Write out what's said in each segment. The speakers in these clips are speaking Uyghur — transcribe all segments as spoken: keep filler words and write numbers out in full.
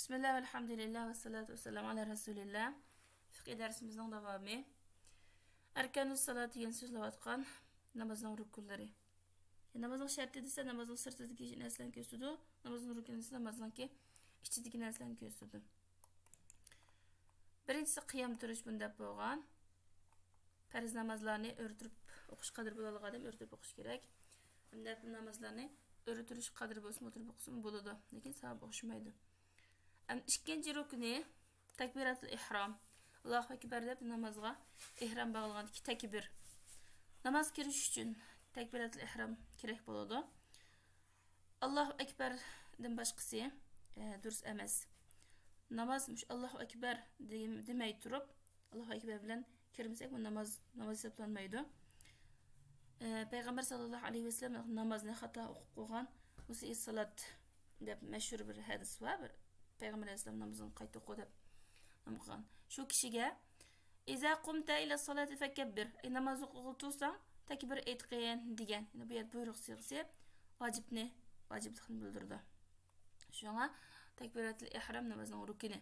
بىسمىللا، ۋەلھەمدۇلىللا، ۋەسسالاتۇ ۋەسسالامۇ ئالا رەسۇلىللا. فىقھىي دەرسىمىزنىڭ داۋامى. ئەركانۇس سالات دېگەن سۆزلەۋاتقان نامازنىڭ رۇكۇنلىرى. نامازنىڭ شەرتى دېسە، نامازنىڭ سىرتىدىكى نەرسىلەرنى كۆرسىتىدۇ. نامازنىڭ رۇكۇنى دېسە، نامازنىڭكى ئىچىدىكى نەرسىلەرنى كۆرسىتىدۇ. بىرىنچىسى، قىيام تۇرۇش بۇنى دەپ بولغان. پەرز نامازلارنى ئۆرە تۇرۇپ ئوقۇش قادىرى بولالىغان ئادەم ئۆرە تۇرۇپ ئوقۇش كېرەك. نەپىل نامازلارنى ئۆرە تۇرۇش قادىرى بولسىمۇ، ئولتۇرۇپ ئوقۇسىمۇ بولىدۇ. لېكىن ساۋاب ئوخشىمايدۇ. ئەم، ئىككىنچى رۇكنى تەكبىراتۇل ئېھرام. ئاللاھۇ ئەكبەر دەپ نامازغا ئېھرام باغلىغاندىكى تەكبىر. ناماز كىرىش ئۈچۈن تەكبىراتۇل ئېھرام كېرەك بولىدۇ. ئاللاھۇ ئەكبەردىن باشقىسى، ئە، دۇرۇس ئەمەس. ناماز مۇشۇ ئاللاھۇ ئەكبەر دېم-، دېمەي تۇرۇپ، ئاللاھۇ ئەكبەر بىلەن كىرمىسەك، بۇ ناماز، ناماز ھېسابلانمايدۇ. ئە، پەيغەمبەر ساللاللاھۇ ئەلەيھى ۋەسەللەم نامازنى خاتا ئوقۇپ قويغان، مۇسىئىس سالات دەپ مەشھۇر بىر ھەدىس بار. بىر پەيغەمبەر ئەلەيھىسسالام نامىزىنى قايتا ئوقۇ دەپ نېمە قىلغان. شۇ كىشىگە، «ئىزا قۇمتە ئىلە سالاتى فەكەببىر.» ئەي، ناماز ئوقۇغىلى تۇرساڭ، تەكبىر ئېيتقىن، دېگەن. يەنى بۇ يەردە بۇيرۇق سىيغىسى ۋاجىپنى، ۋاجىپلىقنى بىلدۈرىدۇ. شۇڭا تەكبىراتۇل ئېھرام نامازنىڭ رۇكنى.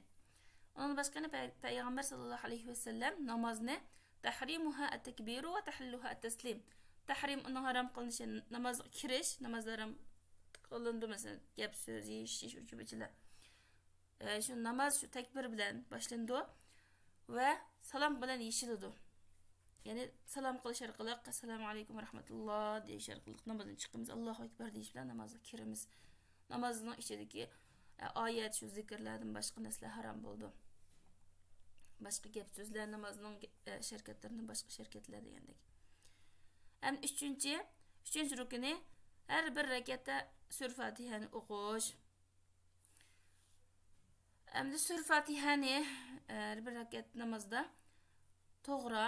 ئۇنىڭدىن باشقا يەنە پەي-، پەيغەمبەر ساللاللاھۇ ئەلەيھى ۋەسەللەم نامازنى تەھرىمۇھا ئەتتەكبىرۇ ۋە تەھلىلۇھا ئەتتەسلىم. تەھرىم، ئۇنىڭ ھارام قىلىنىشى، نامازغا كىرىش، نامازدا ھارام قىلىنىدۇ، مەسىلەن، گەپ سۆز، يېيىش، ئىچىش، ئۇ جۈملىلەر. ئە، شۇ ناماز شۇ تەكبىر بىلەن باشلىنىدۇ ۋە سالام بىلەن يېشىلىدۇ. يەنى سالام قىلىش ئارقىلىق، «ئەسسالامۇ ئەلەيكۇم ۋە رەھمەتۇللا» دېيىش ئارقىلىق نامازدىن چىقىمىز، «ئاللاھۇ ئەكبەر» دېيىش بىلەن نامازغا كىرىمىز. نامازنىڭ ئىچىدىكى، ئە، ئايەت، شۇ زىكىرلەردىن باشقا نەرسىلەر ھارام بولىدۇ. باشقا گەپ سۆزلەر نامازنىڭ، ئە، ئىش ھەرىكەتلىرىدىن باشقا ئىش ھەرىكەتلەر دېگەندەك. ھەم ئۈچىنچى، ئۈچىنچى رۇكنى ھەر بىر رەكەتتە سۈرە فاتىھەنى ئوقۇش. ئەمدى سۈرە فاتىھەنى، ئە، ھەر بىر رەكەت نامازدا توغرا،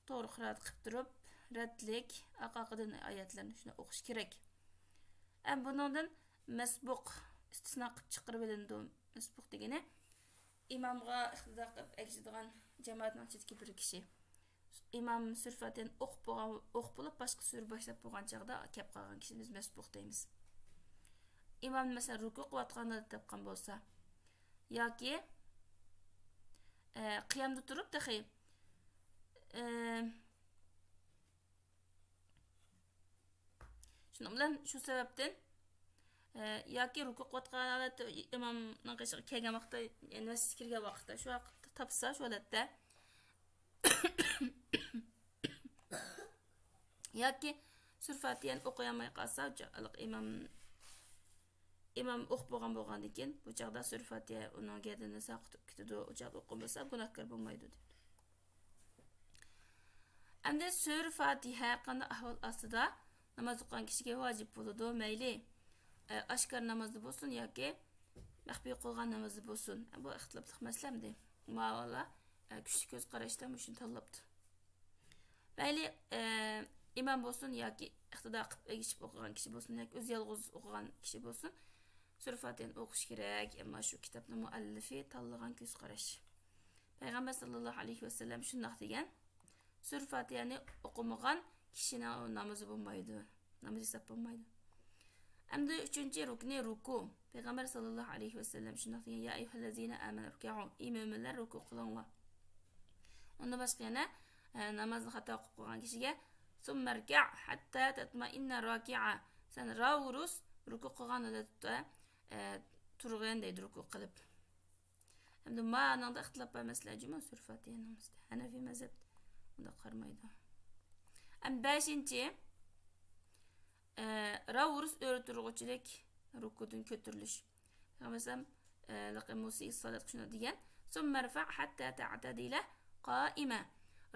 توغرا قىرائەت قىلىپ تۇرۇپ، رەتلىك، ئارقا-ئارقىدىن ئايەتلەرنى شۇنداق ئوقۇش كېرەك. ئەم، بۇنىڭدىن مەسبۇق ئىستىسنا قىلىپ چىقىرىۋېلىنىدۇ. مەسبۇق دېگىنى ئىمامغا ئىقتىدا قىلىپ ئەگىشىدىغان جامائەتنىڭ ئىچىدىكى بىر كىشى. ئىمام سۈرە فاتىھەنى ئوقۇپ بولغان، ئوقۇپ بولۇپ، باشقا سۈرە باشلاپ بولغان چاغدا كەپ قالغان كىشىنى بىز مەسبۇق دەيمىز. ئىمام، مەسىلەن، رۇكۇ قىلىۋاتقان ھالەتتە تاپقان بولسا ياكى، ئە، قىيامدا تۇرۇپ تېخى، ئە، شۇنىڭ بىلەن شۇ سەۋەبتىن، ئە، ياكى رۇكۇ قىلىۋاتقان ھالەتتە ئىمامنىڭ قېشىغا كەلگەن ۋاقىتتا، يەنى مەسچىتكە كىرگەن ۋاقىتتا، شۇ ۋاقىتتا تاپسا، شۇ ھالەتتە ياكى سۈرە فاتىھەنى ئوقۇيالماي قالسا، ئىمام، ئىمام ئوقۇپ بولغان بولغاندىن كېيىن، بۇ چاغدا سۈرە فاتىھە ئۇنىڭ گەدىنىدىن ساقىت بولۇپ كېتىدۇ. ئۇ چاغدا ئوقۇمىسا، گۇناھكار بولمايدۇ، دېدى. ئەمدى سۈرە فاتىھە قانداق ئەھۋال ئاستىدا ناماز ئوقۇغان كىشىگە ۋاجىپ بولىدۇ؟ مەيلى، ئە، ئاشكارا نامازدا بولسۇن ياكى مەخپىي قىلغان نامازدا بولسۇن. بۇ ئىختىلاپلىق مەسىلە ئەمدى. ئۇلىمالار، ئە، كۈچلۈك كۆز قاراشتا مۇشۇنى تاللاپتۇ. مەيلى، ئە، ئىمام بولسۇن ياكى ئىقتىدا قىلىپ ئەگىشىپ ئوقۇغان كىشى بولسۇن ياكى ئۆزى يالغۇز ئوقۇغان كىشى بولسۇن، سۈرە فاتىھەنى ئوقۇش كېرەك. ئەمما شۇ كىتابنىڭ مۇئەللىفى تاللىغان كۆز قاراش. پەيغەمبەر ساللاللاھۇ ئەلەيھى ۋەسەللەم شۇنداق دېگەن، سۈرە فاتىھەنى ئوقۇمىغان كىشىنىڭ نامىزى بولمايدۇ. نامىزى ھېساب بولمايدۇ. ئەمدى ئۈچىنچى رۇكنى رۇكۇ. پەيغەمبەر ساللاللاھۇ ئەلەيھى ۋەسەللەم شۇنداق دېگەن، يا ئەييۇھەللەزىنە ئامەنۇ ئىركەئۇ، ئەي مۆمىنلەر، رۇكۇ قىلىڭلار. ئۇندىن باشقا يەنە، ئە، نامازنى خاتا ئوقۇپ قويغان كىشىگە، سۇممەركەئ ھەتتا تەتمەئىننە راكىئا، سەن راۋۇرۇس رۇكۇ قىلغان ھالەتتە، ئە، تۇرغىن دەيدۇ، رۇكۇ قىلىپ. ئەمدى مانىڭدا ئىختىلاپ بار مەسىلە جۇمۇ سۈرە فاتىھەنىڭ ئۈستىدە. ھەنەفىي مەزھەپ ئۇنداق قارىمايدۇ. ئەمدى بەشىنچى، ئە، راۋۇرۇس ئۆرە تۇرغۇچىلىك رۇكۇدىن كۆتۈرۈلۈش. پەيغەمبەر ئەلەيھىسسالام، ئە، لەقەد مۇسىئىس سالات شۇنى دېگەن، سۇممەرفەئ ھەتتا تەئتەدىلە قائىمە.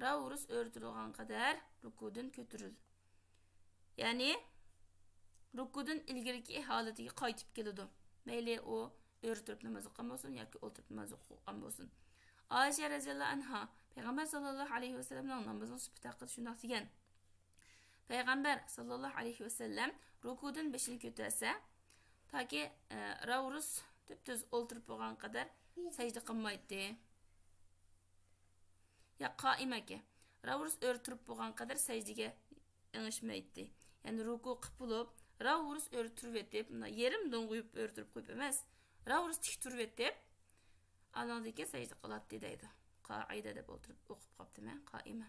راۋۇرۇس ئۆرە تۇرغان قەدەر رۇكۇدىن كۆتۈرۈل. يەنى رۇكۇدىن ئىلگىرىكى ھالىتىگە قايتىپ كېلىدۇ. مەيلى ئۇ ئۆرە تۇرۇپ ناماز ئوقۇغان بولسۇن ياكى ئولتۇرۇپ ناماز ئوقۇغان بولسۇن. ئائىشە رەزىياللاھۇ ئەنھا پەيغەمبەر ساللاللاھۇ ئەلەيھى ۋەسەللەمنىڭ نامىزىنىڭ سۈپىتى ھەققىدە شۇنداق دېگەن، پەيغەمبەر ساللاللاھۇ ئەلەيھى ۋەسەللەم رۇكۇدىن بېشىنى كۆتۈرسە، تاكى، ئە، راۋۇرۇس تۈپتۈز ئولتۇرۇپ بولغان قەدەر سەجدە قىلمايتتى. يا قائىمەكە، راۋۇرۇس ئۆرە تۇرۇپ بولغان قەدەر سەجدىگە ئېڭىشمايتتى. يەنى رۇكۇ قىپ بولۇپ، راۋۇرۇس ئۆرە تۇرۇۋېتىپ، مۇنداق يېرىم دوڭغىيىپ ئۆرە تۇرۇپ قويۇپ ئەمەس، راۋۇرۇس تىك تۇرۇۋېتىپ، ئانىڭدىن كېيىن سەجدە قىلاتتى دەيدۇ. قائىدە دەپ ئولتۇرۇپ ئوقۇپ قاپتىمەن، قائىمە.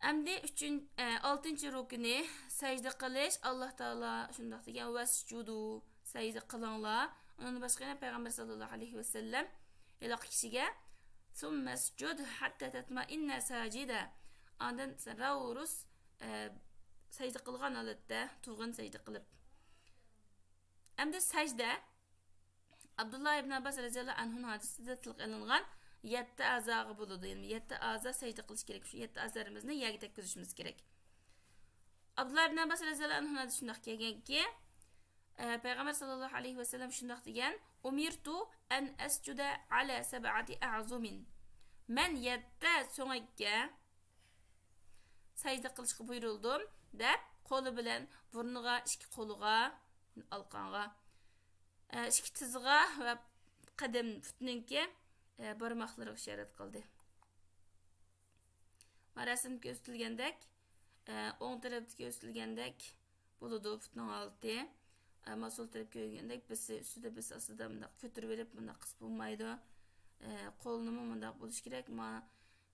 ئەمدى ئۈچىن-، ئە، ئالتىنچى رۇكنى سەجدە قىلىش، ئاللاھ تائالا شۇنداق دېگەن، «ۋەسجۇدۇ»، سەجدە قىلىڭلار. ئۇنىڭدىن باشقا يەنە پەيغەمبەر ساللاللاھۇ ئەلەيھى ۋەسەللەم ھېلىقى كىشىگە، «سۇممەسجۇد ھەتتا تەتمەئىننە ساجىدە»، ئاندىن سەن راۋۇرۇس، ئە، سەجدە قىلغان ھالەتتە تۇرغىن، سەجدە قىلىپ. ئەمدى سەجدە ئابدۇللا ئىبن ئابباس رەزىياللاھۇ ئەنھۇنىڭ ھەدىسىدە تىلغا ئېلىنغان يەتتە ئەزاغا بولىدۇ. يەنى يەتتە ئەزا سەجدە قىلىش كېرەك. شۇ يەتتە ئەزالىرىمىزنى يەرگە تەگكۈزۈشىمىز كېرەك. ئابدۇللا ئىبن ئابباس رەزىياللاھۇ ئەنھۇنىڭ ھەدىسى شۇنداق كەلگەنكى، ئە، پەيغەمبەر ساللاللاھۇ ئەلەيھى ۋەسەللەم شۇنداق دېگەن، «ئۇمىرتۇ ئەن ئەسجۇدە ئەلە سەبئەتى ئەزۇمىن.» مەن يەتتە سۆڭەككە سەجدە قىلىشقا بۇيرۇلدۇم، دەپ، قولى بىلەن بۇرنىغا، ئىككى قولىغا، ئالىقانغا، ئە، ئىككى تىزىغا ۋە قەدەم پۇتنىڭكى، ئە، بارماقلىرىغا ئىشارەت قىلدى. مانا رەسىمدە كۆرسىتىلگەندەك، ئە، ئوڭ تەرەپتە كۆرسىتىلگەندەك بولىدۇ پۇتنىڭ ھالىتى. ئەمما سول تەرەپ كۆرگەندەك بىسى ئۈستىدە، بىسى ئاستىدا مۇنداق كۆتۈرۈۋېلىپ مۇنداق قىسىپ بولمايدۇ. ئە، قولنىمۇ مۇنداق بولۇش كېرەك. مانا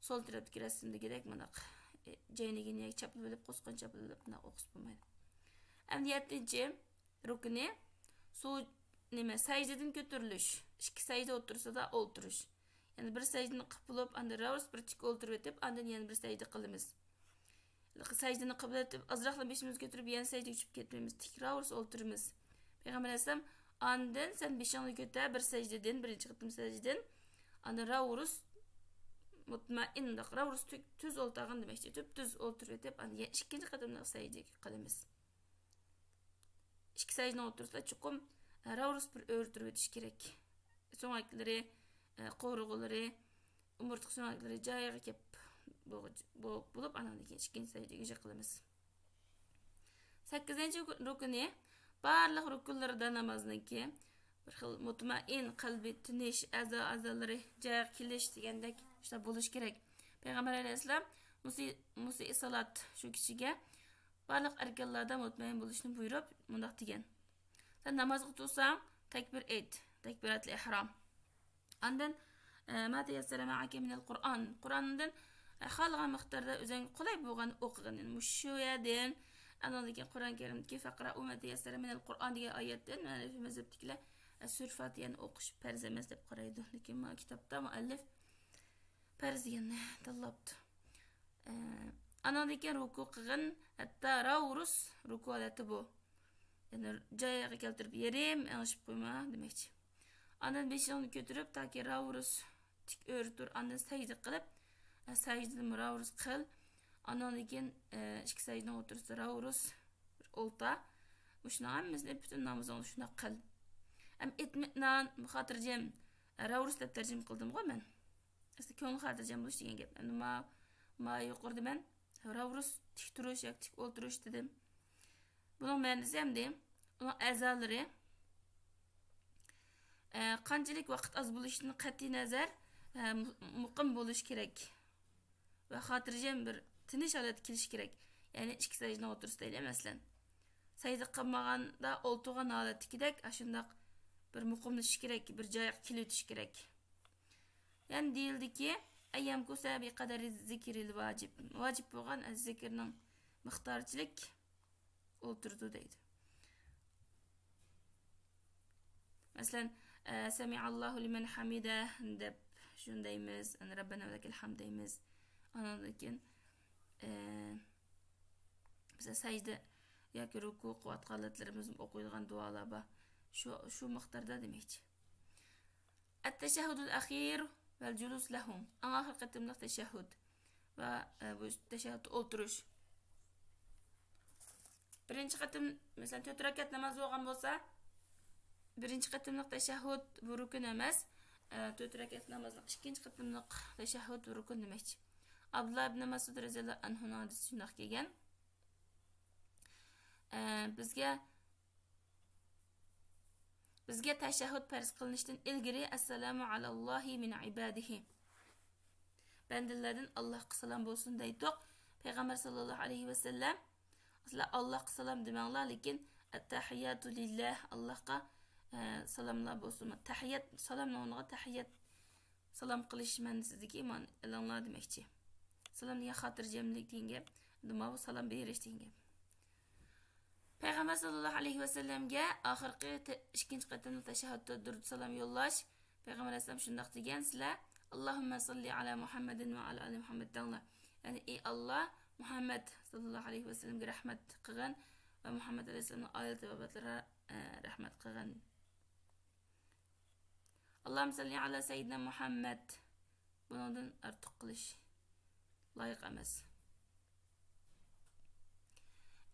سول تەرەپتىكى رەسىمدىكىدەك مۇنداق، ئە، جەينىگىنى چاپلىۋېلىپ، قوسقىنى چاپلىۋېلىپ مۇنداق ئوقۇسا بولمايدۇ. ئەمدى يەتتىنچى رۇكنى، سۇ، نېمە، سەجدىدىن كۆتۈرۈلۈش. ئىككى سەجدە ئوتتۇرىسىدا ئولتۇرۇش. يەنى بىر سەجدىنى قىلىپ بولۇپ، ئاندىن راۋۇرۇس بىر تىك ئولتۇرۇۋېتىپ، ئاندىن يەنە بىر سەجدە قىلىمىز. سەجدىنى قىبلە ئېتىپ، ئازراقلا بېشىمىزنى كۆتۈرۈپ، يەنە سەجدىگە چۈشۈپ كەتمەيمىز. تىك راۋۇرۇس ئولتۇرىمىز. پەيغەمبەر ئەلەيھىسسالام، ئاندىن سەن بېشىڭنى كۆتەر، بىر سەجدىدىن، بىرىنچى قېتىم سەجدىدىن، ئاندىن راۋۇرۇس مۇتمەئىن، مۇنداق راۋۇرۇس تۈك-، تۈز ئولتۇرغىن دېمەكچى. تۈپ تۈز ئولتۇرۇۋېتىپ، ئاندىن يەنە ئىككىنچى قېتىملىق سەجدە قىلىمىز. ئىككى سەجدىنىڭ ئوتتۇرىسىدا چوقۇم، ئە، راۋۇرۇس بىر ئۆرە تۇرۇۋېتىش كېرەك. سۆڭەكلىرى، ئە، قوۋۇرغىلىرى، ئومۇرتقا سۆڭەكلىرى جايىغا كېلىپ بولغۇچ-، بو-، بولۇپ، ئاناندىن كېيىن ئىككىنچى سەجدىگە يۈزى قىلىمىز. سەككىزىنچى رۇكنى، بارلىق رۇكۇنلىرىدا نامازنىڭكى بىر خىل مۇتمەئىن، قەلبى تىنچ، ئەزا-، ئەزالىرى جايىغا كېلىش دېگەندەك ئىشلار بولۇشى كېرەك. پەيغەمبەر ئەلەيھىسسالام مۇسىئ-، مۇسىئ سالات شۇ كىشىگە بارلىق ئەركانلاردا مۇتمەئىن بولۇشنى بۇيرۇپ، مۇنداق دېگەن: سەن نامازغا تۇرساڭ، تەكبىر ئېيت، تەكبىراتىل ئېھرام. ئاندىن، ئە، ما تەيەسسەرە مەئەكە مىنەل قۇرئان. قۇرئاندىن، ئە، خالىغان مىقداردا ئۆزۈڭگە قولاي بولغان ئوقۇغىن. يەنى مۇشۇ يەردىن، ئاندىن كېيىن قۇرئان كەرىمدىكى فەقرەئۇ ما تەيەسسەرە مىنەل قۇرئان دېگەن ئايەتتىن مەنىفى مەزھەپتىكىلەر، ئە، سۈرە فاتىھەنى ئوقۇش پەرز ئەمەس دەپ قارايدۇ. لېكىن ما كىتابتا مۇئەللىپ پەرز دېگەننى تاللاپتۇ. ئە، ئانىڭدىن كېيىن رۇكۇ قىلغىن، ھەتتا راۋۇرۇس رۇكۇ ھالەتتە بو. يەنى جايىغا كەلتۈرۈپ يېرىم ئېڭىشىپ قويما دېمەكچى. ئاندىن بېشىڭنى كۆتۈرۈپ تاكى راۋۇرۇس تىك ئۆرە تۇر، ئاندىن سەجدە قىلىپ، ئە، سەجدىدىمۇ راۋۇرۇس قىل. ئانىڭدىن كېيىن، ئە، ئىككى سەجدىنىڭ ئوتتۇرىسىدا راۋۇرۇس بىر ئولتا. مۇشۇنىڭ ھەممىسىنى پۈتۈن نامىزىڭدا شۇنداق قىل. ئەم ئىتمىئنان، خاتىرجەم، ئە، راۋۇرۇس دەپ تەرجىمە قىلدىمغۇ مەن. ئەسلى كۆڭۈل خاتىرجەم بولۇش دېگەن گەپ. ئەمدى ما، ما يۇقىرىدا مەن راۋۇرۇس تىك تۇرۇش ياكى تىك ئولتۇرۇش دېدىم. بۇنىڭ مەنىسى ئەمدى ئۇنىڭ ئەزالىرى، ئە، قانچىلىك ۋاقىت ئاز بولۇشىدىن قەتئىينەزەر، ئە، مۇ-، مۇقىم بولۇشى كېرەك ۋە خاتىرجەم بىر تىنچ ھالەتكە كېلىشى كېرەك. يەنى ئىككى سەجدىنىڭ ئوتتۇرىسىدا دەيلى، مەسىلەن. سەجدە قىلمىغاندا ئولتۇرغان ھالەتتىكىدەك ئاشۇنداق بىر مۇقىملىشىش كېرەك، بىر جايغا كېلىۋېتىش كېرەك. يەنە دېيىلدىكى، ئەييەمكۇسە بىقەدەرى زىكرىل ۋاجىب. ۋاجىپ بولغان زىكىرنىڭ مىقدارىچىلىك ئولتۇرىدۇ دەيدۇ. مەسىلەن، ئە، سەمىئەللاھۇ لىمەن ھەمىدە دەپ شۇنى دەيمىز، ئەنە رەببەنا ۋەلەكەل ھەمد دەيمىز. ئانىڭدىن كېيىن، ئە، بىز سەجدە ياكى رۇكۇ قىلىۋاتقان ھالەتلىرىمىزدە ئوقۇيدىغان دۇئالار بار. شۇ، شۇ مىقداردا دېمەكچى. ئەتتەشەھھۇدۇل ئەخىر ۋەل جۇلۇس لەھۇ. ئەڭ ئاخىرقى قېتىملىق تەشەھھۇد ۋە، ئە، بۇ تەشەھھۇدتا ئولتۇرۇش. بىرىنچى قېتىم، مەسىلەن، تۆت رەكەت ناماز بولغان بولسا، بىرىنچى قېتىملىق تەشەھھۇد بۇ رۇكۇن ئەمەس. ئە، تۆت رەكەت نامازنىڭ ئىككىنچى قېتىملىق تەشەھھۇد بۇ رۇكۇن دېمەكچى. ئابدۇللا ئىبن مەسئۇد رەزىياللاھۇ ئەنھۇنىڭ ھەدىسى شۇنداق كەلگەن. ئە، بىزگە بىزگە تەشەھھۇد پەرز قىلىنىشتىن ئىلگىرى، «ئەسسالامۇ ئەلەللاھى مىن ئىبادىھى»، بەندىلەردىن ئاللاھقا سالام بولسۇن دەيتتۇق. پەيغەمبەر ساللاللاھۇ ئەلەيھى ۋەسەللەم، سىلەر ئاللاھقا سالام دېمەڭلار، لېكىن، «ئەتتەھىياتۇ لىللاھ»، ئاللاھقا ئە، سالاملار بولسۇن. تەھىيەت، سالامنىڭ ئورنىغا تەھىيەت، سالام قىلىش مەنىسىدىكى مانا ئېلىڭلار دېمەكچى. سالام دېگەن خاتىرجەملىك دېگەن گەپ. ئەمدى ماۋۇ سالام بېرىش دېگەن گەپ. پەيغەمبەر ساللاللاھۇ ئەلەيھى ۋەسەللەمگە ئاخىرقى تە-، ئىككىنچى قېتىملىق تەشەھھۇدتا دۇرۇد سالام يوللاش. پەيغەمبەر ئەلەيھىسسالام شۇنداق دېگەن، سىلەر، «ئاللاھۇممە ساللى ئەلا مۇھەممەدىن ۋە ئەلا ئالى مۇھەممەد» دەڭلار. يەنى، ئى ئاللا، مۇھەممەد ساللاللاھۇ ئەلەيھى ۋەسەللەمگە رەھمەت قىلغىن ۋە مۇھەممەد ئەلەيھىسسالامنىڭ ئائىلە تاۋابىئاتلىرىغا، ئە، رەھمەت قىلغىن. «ئاللاھۇممە ساللى ئەلا سەييىدىنا مۇھەممەد». بۇنىڭدىن ئارتۇق قىلىش لايىق ئەمەس.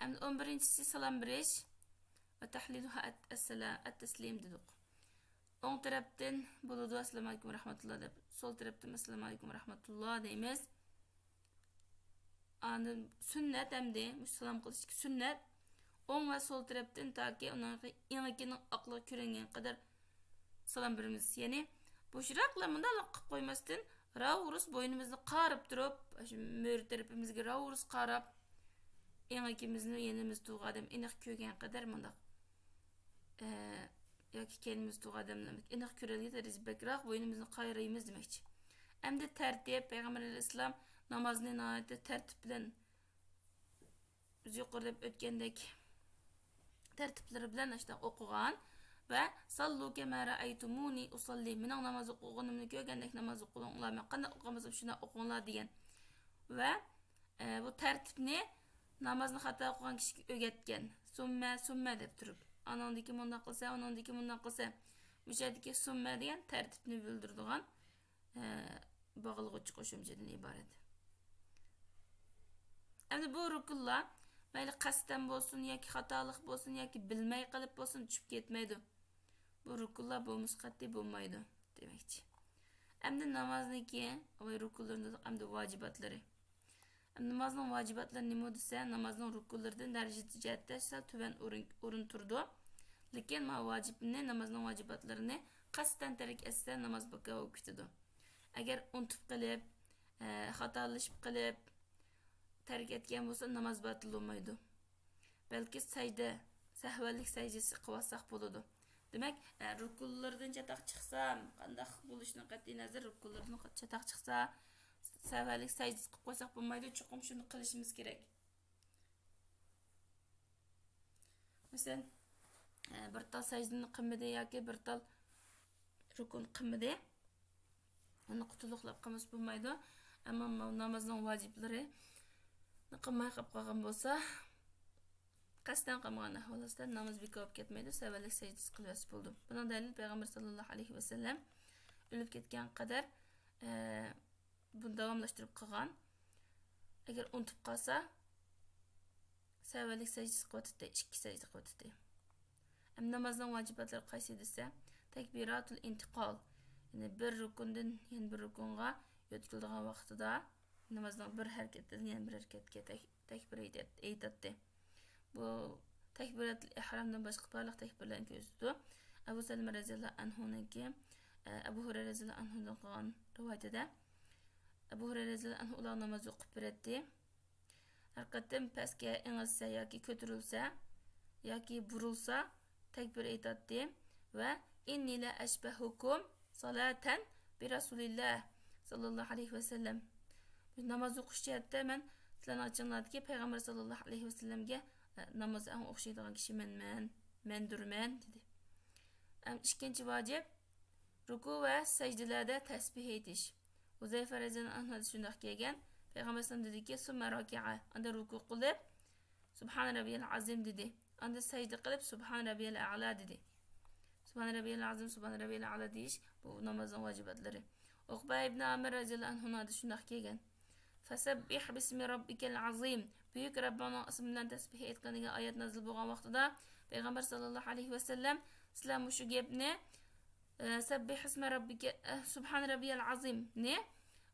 ئەمدى ئون بىرىنچىسى سالام بېرىش. ۋە تەھلىلۇھا ئەت-، ئەسسالام، ئەت-تەسلىم دېدۇق. ئوڭ تەرەپتىن بولىدۇ، «ئەسسالامۇ ئەلەيكۇم ۋە رەھمەتۇللا» دەپ. سول تەرەپتىن «ئەسسالامۇ ئەلەيكۇم ۋە رەھمەتۇللا» دەيمىز. ئاندىن سۈننەت ئەمدى، مۇشۇ سالام قىلىشتىكى سۈننەت. ئوڭ ۋە سول تەرەپتىن تاكى ئۇنىڭ ئېڭىكىنىڭ ئاقلىقى كۆرۈنگەن قەدەر سالام بېرىمىز. يەنى بوشراقلا مۇنداقلا قىلىپ قويماستىن، راۋۇرۇس بوينىمىزنى قاراپ تۇرۇپ، شۇ مۈرە تەرىپىمىزگە راۋۇرۇس قاراپ، ئېڭىكىمىزنى يېنىمىزدىكى ئادەم ئېنىق كۆرگەن قەدەر مۇنداق، ئە، ياكى كەينىمىزدىكى ئادەمنى ئېنىق كۆرەلىگەن دەرىجىدە بەكرەك بوينىمىزنى قايرايمىز دېمەكچى. ئەمدى تەرتىپ، پەيغەمبەر ئەلەيھىسسالام نامازنى ناھايىتى تەرتىپ بىلەن، بىز يۇقىرىدا ئۆتكەندەك تەرتىپلىرى بىلەن ئاشۇنداق ئوقۇغان ۋە «ساللۇ كەما رەئەيتۇمۇنى ئۇساللى»، مېنىڭ ناماز ئوقۇغىنىمنى كۆرگەندەك ناماز ئوقۇڭلار، مەن قانداق ئوقۇغان بولسام شۇنداق ئوقۇڭلار دېگەن. ۋە، ئە، بۇ تەرتىپنى نامازنى خاتا ئوقۇغان كىشىگە ئۆگەتكەن. سۈممە، سۈممە دەپ تۇرۇپ، ئانىڭدىن كېيىن مۇنداق قىلسا، ئۇنىڭدىن كېيىن مۇنداق قىلسا. مۇشۇ يەردىكى سۈممە دېگەن تەرتىپنى بىلدۈرىدىغان، ئە، باغلىغۇچ قوشۇمچىدىن ئىبارەت. ئەمدى بۇ رۇكۇنلار مەيلى قەستەن بولسۇن ياكى خاتالىق بولسۇن ياكى بىلمەي قېلىپ بولسۇن چۈشۈپ كەتمەيدۇ. بۇ رۇكۇنلار بولمىسا قەتئىي بولمايدۇ دېمەكچى. ئەمدى نامازنىڭكى، ۋاي، رۇكۇنلىرىنى دېدۇق، ئەمدى ۋاجىباتلىرى. نامازنىڭ ۋاجىباتلىرى نېمە دېسە، نامازنىڭ رۇكۇنلىرىدىن دەرىجە جەھەتتە سەل تۆۋەن ئورۇن، ئورۇن تۇرىدۇ. لېكىن ما ۋاجىپنى، نامازنىڭ ۋاجىباتلىرىنى قەستەن تەرك ئەتسە، ناماز بىكار بولۇپ كېتىدۇ. ئەگەر ئۇنتۇپ قېلىپ، ئە، خاتالىشىپ قېلىپ، تەرك ئەتكەن بولسا، ناماز باتىل بولمايدۇ. بەلكى سەجدە، سەھۋەنلىك سەجدىسى قىلىۋاتساق بولىدۇ. دېمەك، ئە، رۇكۇنلىرىدىن چاتاق چىقسا، قانداق بولۇشىدىن قەتئىينەزەر، رۇكۇنلىرىدىن چاتاق چىقسا، سەھۋەنلىك سەجدىسى قىلىپ قويساق بولمايدۇ، چوقۇم شۇنى قىلىشىمىز كېرەك. مەسىلەن، ئە، بىر تال سەجدىنى قىلمىدى ياكى بىر تال رۇكۇن قىلمىدى. ئۇنى قۇتۇلۇقلاپ قىلمىسا بولمايدۇ. ئەمما ماۋۇ نامازنىڭ ۋاجىپلىرىنى قىلماي قېلىپ قالغان بولسا، قەستەن قىلمىغان ئەھۋال ئاستىدا ناماز بىكار بولۇپ كەتمەيدۇ، سەھۋەنلىك سەجدىسى قىلىۋەتسە بولىدۇ. بۇنىڭ دەلىلى پەيغەمبەر ساللاللاھۇ ئەلەيھى ۋەسەللەم ئۆلۈپ كەتكەن قەدەر، ئە، بۇنى داۋاملاشتۇرۇپ قىلغان. ئەگەر ئۇنتۇپ قالسا، سەھۋەنلىك سەجدىسى قىلىۋاتاتتى، ئىككى سەجدە قىلىۋاتاتتى. ئەمدى نامازنىڭ ۋاجىباتلىرى قايسى دېسە، تەكبىراتۇل ئىنتىقال، يەنى بىر رۇكۇندىن يەنە بىر رۇكۇنغا يۆتكىلىدىغان ۋاقتىدا نامازنىڭ بىر ھەرىكەتتىن يەنە بىر ھەرىكەتكە تەك-، تەكبىر ئېيتات-، ئېيتاتتى. بۇ تەكبىراتۇل ئېھرامدىن باشقا بارلىق تەكبىرلەرنى كۆرسىتىدۇ. ئەبۇ سەلىمە رەزىياللاھۇ ئەنھۇنىڭكى، ئە، ئەبۇ ھۇرەيرە رەزىياللاھۇ ئەنھۇدىن قىلغان رىۋايىتىدە، ئەبۇ ھۇرەيرە رەزىياللاھۇ ئەنھۇ ئۇلارغا ناماز ئوقۇپ بېرەتتى. ھەر قېتىم پەسكە ئېڭىشسە ياكى كۆتۈرۈلسە ياكى بۇرۇلسا تەكبىر ئېيتاتتى ۋە «ئىننى لە ئەشبەھۇكۇم سالاتەن بىرەسۇلىللا ساللاللاھۇ ئەلەيھى ۋەسەللەم». ناماز ئوقۇش جەھەتتە مەن سىلەرنىڭ ئىچىڭلاردىكى پەيغەمبەر ساللاللاھۇ ئەلەيھى ۋەسەللەمگە، ئە، نامازدا ئەڭ ئوخشايدىغان كىشى مەنمەن، مەندۇرمەن، دېدى. ئەم، ئىككىنچى ۋاجىپ، رۇكۇ ۋە سەجدىلەردە تەسبىھ ئېيتىش. ھۇزەيفە رەزىياللاھۇ ئەنھۇدىن شۇنداق كەلگەن، پەيغەمبەر ئەلەيھىسسالام دېدىكى، «سۇممە راكىئە»، ئاندىن رۇكۇ قىلىپ، «سۇبھان رەببىيەل ئازىم» دېدى. ئاندىن سەجدە قىلىپ، «سۇبھان رەببىيەل ئەئلا» دېدى. سۇبھان رەببىيەل ئازىم، سۇبھان رەببىيەل ئەئلا دېيىش، بۇ نامازنىڭ ۋاجىباتلىرى. ئۇقبە ئىبنى ئامىر رەزىياللاھۇ ئەنھۇنىڭ شۇنداق كەلگەن. «فەسەببىھ بىسمى رەببىكەل ئازىم»، بۈيۈك رەببىڭنىڭ ئىسمى بىلەن تەسبىھ ئېيتقىن دېگەن ئايەت نازىل بولغان ۋاقتىدا، پەيغەمبەر ساللاللاھۇ ئەلەيھى ۋەسەللەم، سىلەر مۇشۇ گەپنى، ئە، «سەببىھ ئىسمە رەببىكە، ئە، سۇبھان رەببىيەل ئازىم»نى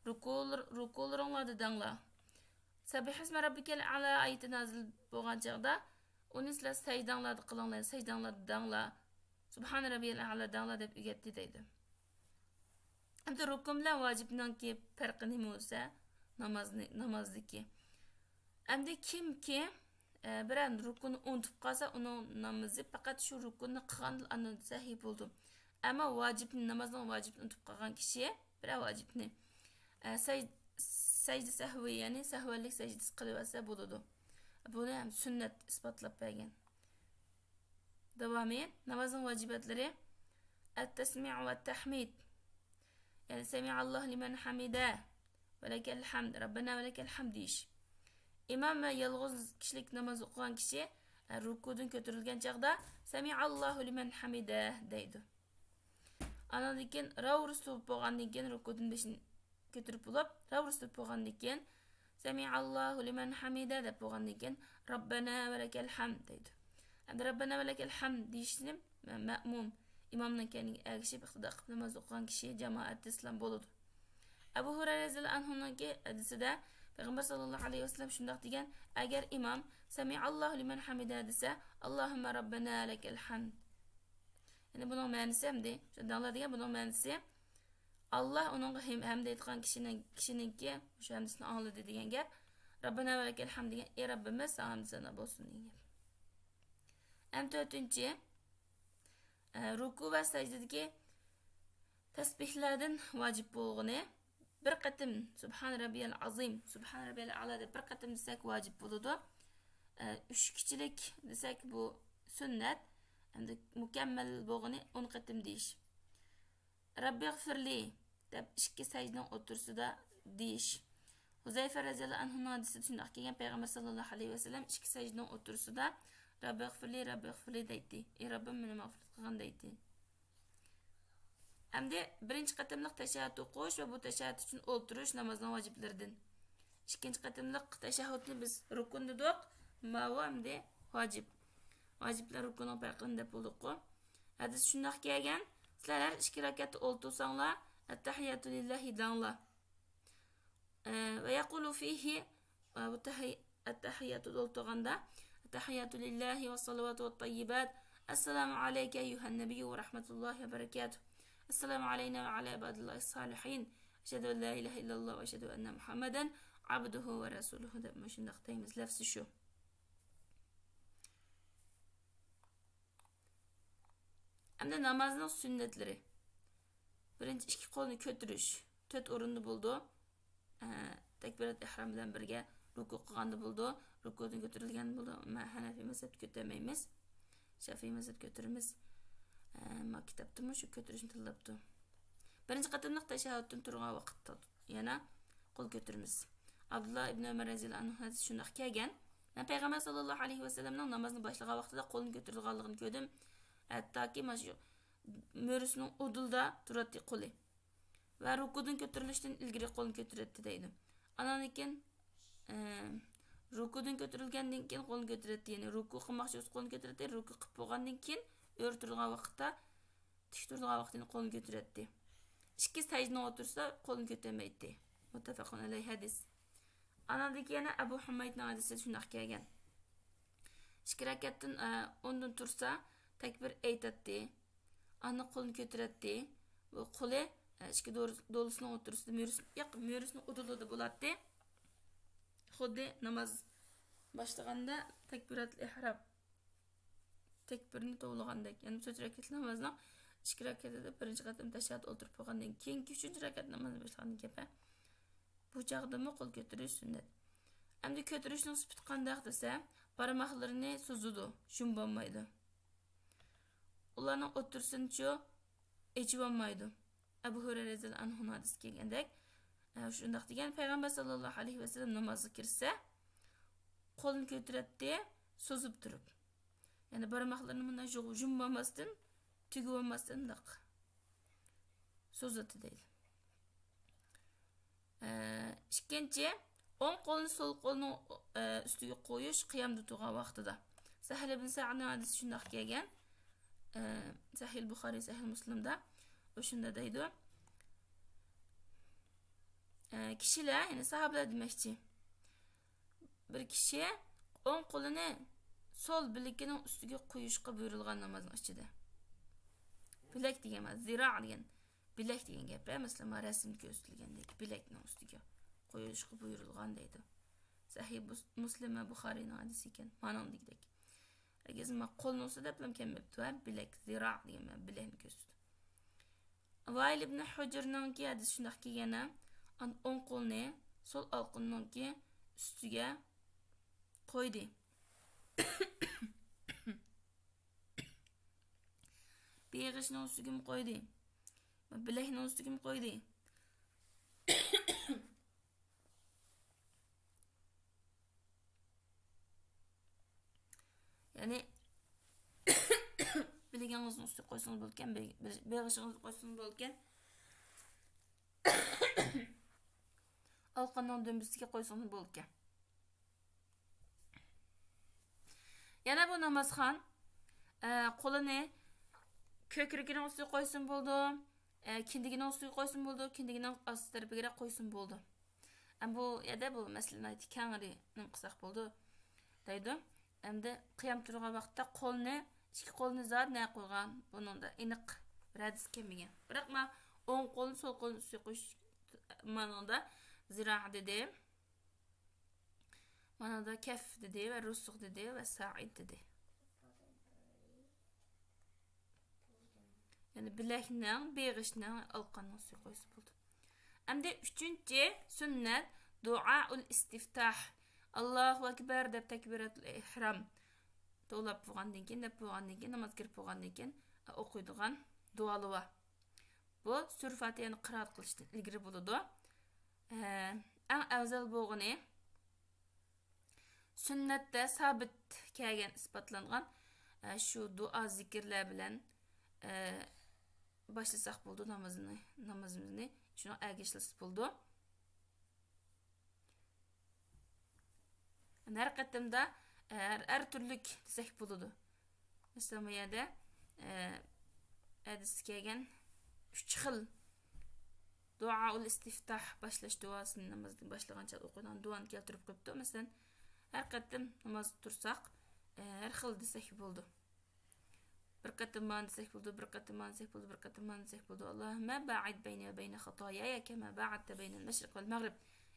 رۇكۇلىرىڭلاردا دەڭلار. «سەببىھ ئىسمە رەببىكەل ئەئلا» ئايىتى نازىل بولغان چاغدا، ئۇنى سىلەر سەجدەڭلاردا قىلىڭلار، سەجدەڭلاردا دەڭلار. «سۇبھان رەببىيەل ئەئلا» دەڭلار دەپ ئۆگەتتى دەيدۇ. ئەمدى رۇكۇن بىلەن ۋاجىپنىڭكى پەرقى نېمە بولسا، نامازنى، نامازدىكى. ئەمدى كىمكى، ئە، بىرەر رۇكۇننى ئۇنتۇپ قالسا، ئۇنىڭ نامىزى پەقەت شۇ رۇكۇننى قىلغاندىلا ئاندىن سەھىھ بولىدۇ. ئەمما ۋاجىپنى، نامازنىڭ ۋاجىپىنى ئۇنتۇپ قالغان كىشى، بىرەر ۋاجىپنى، ئە، سەج-، سەجدە سەھۋى، يەنى سەھۋەنلىك سەجدىسى قىلىۋەتسە بولىدۇ. بۇنى ھەم سۈننەت ئىسپاتلاپ بەرگەن. داۋامى، نامازنىڭ ۋاجىباتلىرى، ئەت-تەسمىئۇ ۋەت-تەھمىد. يەنى، سەمىئەللاھۇ لىمەن ھەمىدە، ۋەلەكەل ھەمد، رەببەنا ۋەلەكەل ھەمد دېيىش. ئىمام ۋە يالغۇز كىشىلىك ناماز ئوقۇغان كىشى، ئە، رۇكۇدىن كۆتۈرۈلگەن چاغدا، سەمىئەللاھۇ لىمەن ھەمىدە دەيدۇ. ئانىڭدىن كېيىن راۋۇرۇس بولۇپ بولغاندىن كېيىن، رۇكۇدىن بېشىنى كۆتۈرۈپ بولۇپ، راۋۇرۇس بولۇپ بولغاندىن كېيىن، سەمىئەللاھۇ لىمەن ھەمىدە دەپ بولغاندىن كېيىن، رەببەنا ۋەلەكەل ھەمد دەيدۇ. ئەمدى رەببەنا ۋەلەكەل ھەمد دېيىشنى مە-، مەئمۇم، ئىمامنىڭ كەينىگە ئەگىشىپ ئىقتىدا قىلىپ ناماز ئوقۇغان كىشى جامائەتتە سالام بولىدۇ. ئەبۇ ھۇرەيرە رەزىياللاھۇ ئەنھۇنىڭكى ھەدىسىدە پەيغەمبەر ساللاللاھۇ ئەلەيھى ۋەسەللەم شۇنداق دېگەن، ئەگەر ئىمام سەمىئەللاھۇ لىمەن ھەمىدە دېسە، ئاللاھۇممە رەببەنا لەكەل ھەمد. يەنى بۇنىڭ مەنىسى ئەمدى، شۇنداقلا دېگەن بۇنىڭ مەنىسى، ئاللا ئۇنىڭغا ھەم-، ھەمد ئېيتقان كىشىنىڭ، كىشىنىڭكى شۇ ھەمدىسىنى ئاڭلىدى دېگەن گەپ. رەببەنا ۋەلەكەل ھەمد دېگەن، ئى رەببىمىز، ساڭا ھەمد سانا بولسۇن دېگەن گەپ. ئەمدى تۆتىنچى، ئە، رۇكۇ ۋە سەجدىدىكى تەسبىھلەردىن ۋاجىپ بولغىنى، بىر قېتىم سۇبھان رەببىيەل ئازىم، سۇبھان رەببىيەل ئەلا دەپ بىر قېتىم دېسەك ۋاجىپ بولىدۇ. ئە، ئۈچ كېچىلىك دېسەك بۇ سۈننەت، ئەمدى مۇكەممەل بولغىنى ئون قېتىم دېيىش. رەببىغفىرلى دەپ ئىككى سەجدىنىڭ ئوتتۇرىسىدا دېيىش. ھۇزەيفە رەزىياللاھۇ ئەنھۇنىڭ ھەدىسىدە شۇنداق كەلگەن، پەيغەمبەر ساللاللاھۇ ئەلەيھى ۋەسەللەم ئىككى سەجدىنىڭ ئوتتۇرىسىدا رەببىغفىرلى، رەببىغفىرلى دەيتتى. ئى رەببىم، مېنى مەغپىرەت قىلغىن دەيتتى. ئەمدى بىرىنچى قېتىملىق تەشەھھۇد ئوقۇش ۋە بۇ تەشەھھۇد ئۈچۈن ئولتۇرۇش نامازنىڭ ۋاجىپلىرىدىن. ئىككىنچى قېتىملىق تەشەھھۇدنى بىز رۇكۇن دېدۇق. ماۋۇ ئەمدى ۋاجىپ. ۋاجىپ بىلەن رۇكۇننىڭ پەرقىنى دەپ بولدۇققۇ. ھەدىس شۇنداق كەلگەن، سىلەر ھەر ئىككى رەكەتتە ئولتۇرساڭلار، ئەتتەھىياتۇ لىللاھى دەڭلار. ئە، ۋە يەقۇلۇ فىھى، ئە، بۇ تەھىي-، ئەتتەھىياتۇدا ئولتۇرغاندا، ئەتتەھىياتۇ لىللاھى ۋەسسالىۋاتۇ ۋەتتەييىبات، ئەسسالامۇ ئەلەيكە ئەييۇھەننەبىييۇ ۋە رەھمەتۇللاھى ۋە بەرەكاتۇھ، ئەسسالامۇ ئەلەينا ۋە ئەلا ئىبادىللاھىس سالىھىن، ئەشھەدۇ ئەن لا ئىلاھە ئىللاللاھ ۋە ئەشھەدۇ ئەننە مۇھەممەدەن ئەبدۇھۇ ۋە رەسۇلۇھ دەپ مۇشۇنداق دەيمىز، لەفزى شۇ. ئەمدى نامازنىڭ سۈننەتلىرى. بىرىنچى، ئىككى قولنى كۆتۈرۈش. تۆت ئورۇندا بولىدۇ. ئە، تەكبىرات ئېھرام بىلەن بىرگە رۇكۇ قىلغاندا بولىدۇ. رۇكۇدىن كۆتۈرۈلگەندە بولىدۇ. ئەمما ھەنەفىي مەزھەپتە كۆتۈرمەيمىز. شافىي مەزھەپتە كۆتۈرىمىز. ئە، ما كىتابتىمۇ شۇ كۆتۈرۈشنى تىللاپتۇ. بىرىنچى قېتىملىق تەشەھھۇدتىن تۇرغان ۋاقىتتا يەنە قول كۆتۈرىمىز. ئابدۇللا ئىبن ئۆمەر رەزىياللاھۇ ئەنھۇ ھەدىسى شۇنداق كەلگەن. مەن پەيغەمبەر ساللاللاھۇ ئەلەيھى ۋەسەللەمنىڭ نامازنى باشلىغان ۋاقتىدا قولىنى كۆتۈرىدىغانلىقىنى كۆردۈم. ھەتتاكى مانا شۇ مۈرىسىنىڭ ئۇدۇلىدا تۇراتتى قولى. ۋە رۇكۇدىن كۆتۈرۈلۈشتىن ئىلگىرى قولىنى كۆتۈرەتتى دەيدۇ. ئاناندىن كېيىن، ئە، رۇكۇدىن كۆتۈرۈلگەندىن كېيىن قولىنى كۆتۈرەتتى. يەنى رۇكۇ قىلماقچى بولسا قولىنى كۆتۈرەتتى. رۇكۇ قىلىپ بولغاندىن كېيىن ئۆرە تۇرىدىغان ۋاقىتتا، تىك تۇرىدىغان ۋاقتىدا قولىنى كۆتۈرەتتى. ئىككى سەجدىنىڭ ئوتتۇرىسىدا قولىنى كۆتۈرمەيتتى. مۇتتەپەقۇن ئەلەيھ ھەدىس. ئاناندىن كېيەن ئەبۇ ھۇمەيدنىڭ ھەدىسىدە شۇنداق كەلگەن. ئىككى رەكەتتىن، ئە، ئوندىن تۇرسا، تەكبىر ئېيتاتتى. ئاندىن قولىنى كۆتۈرەتتى. بۇ قولى، ئە، ئىككى دور-، دولىسىنىڭ ئوتتۇرىسىدا مۈرىسى، ياق، مۈرىسىنىڭ ئۇدۇلىدا بولاتتى. خۇددى ناماز باشلىغاندا تەكبىراتۇل ئېھرام، تەكبىرنى توۋلىغاندەك. يەنى تۆت رەكەتلىك نامازنىڭ ئىككى رەكەتىدە بىرىنچى قېتىم تەشەھھۇد ئولتۇرۇپ بولغاندىن كېيىنكى ئۈچىنچى رەكەت نامازنى باشلىغاندىن كېيىن بۇ چاغدىمۇ قول كۆتۈرۈش سۈننەت. ئەمدى كۆتۈرۈشنىڭ سۈپىتى قانداق دېسە، بارماقلىرىنى سوزىدۇ، جۇم بولمايدۇ. ئۇلارنىڭ ئوتتۇرىسىنىچۇ ئېچىۋالمايدۇ. ئەبۇ ھۇرەيرە رەزىياللاھۇ ئەنھۇنىڭ ھەدىسى كەلگەندەك، ئە، شۇنداق دېگەن، پەيغەمبەر ساللاللاھۇ ئەلەيھى ۋەسەللەم نامازغا كىرسە، قولىنى كۆتۈرەتتى، سوزۇپ تۇرۇپ. يەنى بارماقلىرىنى مۇنداق جۇ-، جۇم بولماستىن، تۈگۈپ بولماستىن مۇنداق سوزاتتى دەيدۇ. ئە، ئىككىنچى، ئوڭ قولنى سول قولنىڭ، ئە، ئۈستىگە قويۇش قىيامدا تۇرغان ۋاقتىدا. سەھىل ئىبن سەئدنىڭ ھەدىسى شۇنداق كەلگەن. ئە، سەھىل بۇخارىي، سەھىل مۇسلىمدا ئۇ شۇنداق دەيدۇ. ئە، كىشىلەر، يەنى ساھابىلەر دېمەكچى. بىر كىشى ئوڭ قولىنى سول بىلىكىنىڭ ئۈستىگە قويۇشقا بۇيرۇلغان نامازنىڭ ئىچىدە. بىلەك دېگەن، زىرا دېگەن، بىلەك دېگەن گەپ، ھە، مەسىلەن، مانا رەسىمدە كۆرسىتىلگەندەك، بىلەكنىڭ ئۈستىگە قويۇشقا بۇيرۇلغان دەيدۇ. سەھىھ مۇس-، مۇسلىم ۋە بۇخارىينىڭ ھەدىسى ئىكەن. مانىڭ دېگۈدەك. ھەرگىز ما قولنى ئۇستا دەپلا كەلمەپتۇ، ھە، بىلەك، زىرا دېگەن بىلەكنى كۆرسىتىدۇ. ۋائىل ئىبن ھۇجرنىڭكى ھەدىسى شۇنداق كەلگەن، ئان-، ئوڭ قولنى سول ئالىقىنىڭكى ئۈستىگە قويدى. بېغىشنىڭ ئۈستىگىمۇ قويدى. بىلەكنىڭ ئۈستىگىمۇ قويدى. يەنى، بىلىكىڭىزنىڭ ئۈستىگە قويسىڭىز بولىدىكەن، بېغىشىڭىزغا قويسىڭىز بولىدىكەن. ئالىقىنىڭ دۈمبىسىگە قويسىڭىز بولىدىكەن. يەنە بۇ نامازخان، ئە، قولىنى كۆكرىكىنىڭ ئۈستىگە قويسىمۇ بولىدۇ، ئە، كىندىكىنىڭ ئۈستىگە قويسىمۇ بولىدۇ، كىندىكىنىڭ ئاستى تەرىپىگە قويسىمۇ بولىدۇ. ئەم، بۇ يەردە بۇ مەسىلە ناھايىتى كەڭرى نېمە قىلساق بولىدۇ دەيدۇ. ئەمدى قىيام تۇرغان ۋاقىتتا قولنى، ئىككى قولنى زادى نە قويغان؟ بۇنىڭدا ئېنىق بىر ھەدىس كەلمىگەن. بىراق ما ئوڭ قولنى سول قولنى ئۈستىگە قويۇش مانىڭدا زىرا دېدى. مانىدا كەف دېدى ۋە رۇسۇغ دېدى ۋە سائىد دېدى. يەنى بىلەكنىڭ، بېغىشنىڭ، ئالىقىنىڭ ئۈستىگە قويسا بولىدۇ. ئەمدى ئۈچىنچى سۈننەت، دۇئائۇل ئىستىفتاھ. ئاللاھۇ ئەكبەر دەپ تەكبىراتۇل ئېھرام توۋلاپ بولغاندىن كېيىن، دەپ بولغاندىن كېيىن، نامازغا كىرىپ بولغاندىن كېيىن ئوقۇيدىغان دۇئالىرى بار. بۇ سۈرە فاتىھەنى قىرائەت قىلىشتىن ئىلگىرى بولىدۇ. ئە، ئەڭ ئەۋزەل بولغىنى، سۈننەتتە سابىت كەلگەن، ئىسپاتلانغان، ئە، شۇ دۇئا، زىكىرلەر بىلەن، ئە، باشلىساق بولىدۇ نامازنى، نامازىمىزنى شۇنىڭ ئەگىشلىسە بولىدۇ. ھەر قېتىمدا ھەر، ھەر تۈرلۈك دېسەك بولىدۇ. مەسىلەن، بۇ يەردە، ئە، ھەدىستە كەلگەن ئۈچ خىل دۇئائۇل ئىستىفتاھ، باشلاش دۇئاسىنى، نامازنى باشلىغان چاغدا ئوقۇيدىغان دۇئانى كەلتۈرۈپ قويۇپتۇ. مەسىلەن، ھەر قېتىم نامازدا تۇرساق، ئە، ھەر خىل دېسەك بولىدۇ. بىر قېتىم مانا دېسەك بولىدۇ، بىر قېتىم مانا دېسەك بولىدۇ، بىر قېتىم مانا دېسەك بولىدۇ. اللهم باعد بيني وبين خطاياي كما باعدت بين المشرق والمغرب.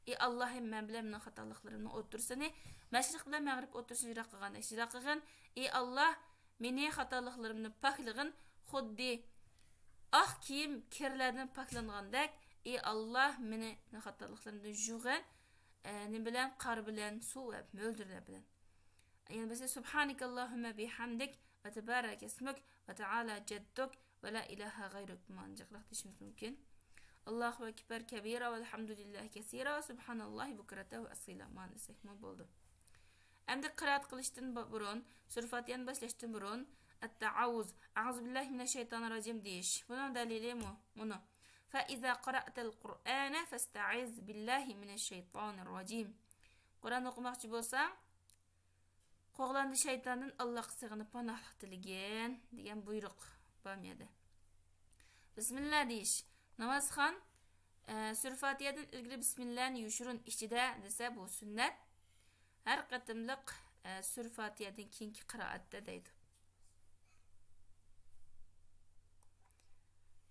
ئى ئاللاھىم، مەن بىلەن مېنىڭ خاتالىقلىرىمنىڭ ئوتتۇرىسىنى مەشرىق بىلەن مەغرىب ئوتتۇرىسىنى يىراق قىلغاندەك يىراق قىلغىن. ئى ئاللاھ، مېنى خاتالىقلىرىمدىن پاكلىغىن، خۇددى ئاق كىيىم كىرلەردىن پاكلانغاندەك. ئى ئاللاھ، مېنى خاتالىقلىرىمدىن يۇغىن. ئە، نېمە بىلەن؟ قار بىلەن، سۇ ۋە مۆلدۈرلەر بىلەن. يەنە بىرسى، سبحانك اللهم بحمدك وتبارك اسمك وتعالى جدك ولا إله غيرك. مانا جىقراق دېيىشىمىز مۇمكىن. الله أكبر كبيرا والحمد لله كثيرا وسبحان الله بكرة وأصيلا. مانا دېسەكمۇ بولىدۇ. ئەمدى قىرائەت قىلىشتىن بۇ-، بۇرۇن، سۈرە فاتىھەنى باشلاشتىن بۇرۇن، التعوذ، أعوذ بالله من الشيطان الرجيم دېيىش. بۇنىڭ دەلىلى مۇ-، مۇنۇ. فإذا قرأت القرآن فاستعذ بالله من الشيطان الرجيم. قۇرئان ئوقۇماقچى بولساڭ، قوغلاندى شەيتاندىن، ئاللاغا سېغىنىپ پاناھلىق تىلىگىن، دېگەن بۇيرۇق بار بۇ يەردە. بىسمىللا دېيىش. نامازخان، ئە، سۈرە فاتىھەدىن ئىلگىرى بىسمىللانى يوشۇرۇن ئىچىدە دېسە، بۇ سۈننەت. ھەر قېتىملىق، ئە، سۈرە فاتىھەدىن كېيىنكى قىرائەتتە دەيدۇ.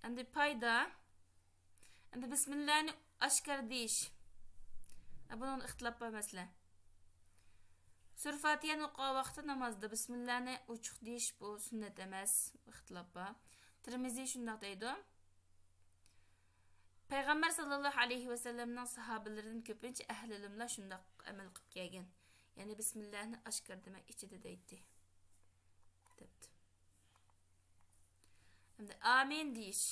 ئەمدى پايدا. ئەمدى بىسمىللانى ئاشكارا دېيىش. بۇنىڭدا ئىختىلاپ بار مەسىلە. سۈرە فاتىھەنى ئوقۇغان ۋاقىتتا نامازدا بىسمىللانى ئوچۇق دېيىش بۇ سۈننەت ئەمەس. ئىختىلاپ بار. تىرمىزى شۇنداق دەيدۇ. پەيغەمبەر ساللاللاھۇ ئەلەيھى ۋەسەللەمنىڭ ساھابىلىرىدىن كۆپىنچە ئەھلى ئىلىملار شۇنداق ئەمەل قىلىپ كەلگەن. يەنى بىسمىللانى ئاشكارا دېمەي ئىچىدە دەيتتى. دەپتۇ. ئەمدى ئامىن دېيىش.